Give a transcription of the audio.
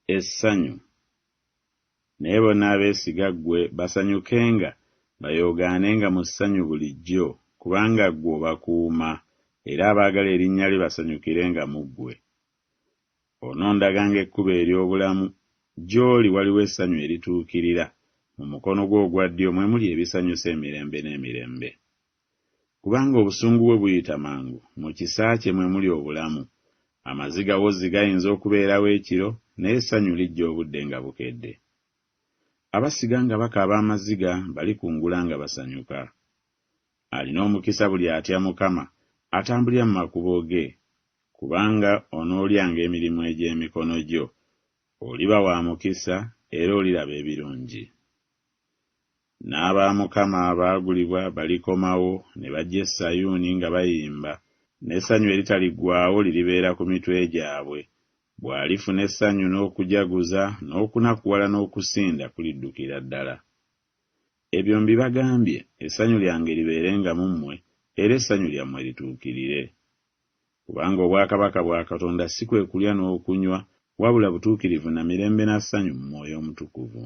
Essanyu. Naye bonna abeesiga ggwe basanyukenga, bayoogaanenga mu ssanyu bulijjo, kubanga ggwe obakuuma, era abaagala erinnya lyo basanyukirenga mu ggwe. Onondaganga ekkubo ery'obulamu, gy'oli waliwo essanyu erituukirira, mu mukono gwo ogwa ddyo mwe muli ebisanyusa emirembe n'emirembe. Kubanga obusungu bwe buyita mangu, mu kisa kye mwe muli obulamu. Amaziga wozzi gayinza okubeerawo ekiro, naye essanyu lijja obudde nga bukedde. Abasiga nga bakaaba amaziga balikungula nga basanyuka. Alina omukisa buli atya Mukama, atambulira mu makubo ge. Kubanga onoolyanga emirimu egy'emikono gyo, oliba wa mukisa era oliraba ebirungi. N'aba Mukama abaagulibwa balikomawo ne bajja e Sayuuni nga bayimba, n'essanyu eritaliggwaawo liribeera ku mitwe gyabwe. Bw'alifuna essanyu n'okujaguza, n'okunakuwala n'okusinda kuliddukira ddala. Ebyo mbibagambye, essanyu lyange libeerenga mu mmwe, era essanyu lyammwe lituukirire. Kubanga obwakabaka bwa Katonda si kwe kulya n'okunywa, wabula butuukirivu na mirembe na ssanyu mu Mwoyo Omutukuvu.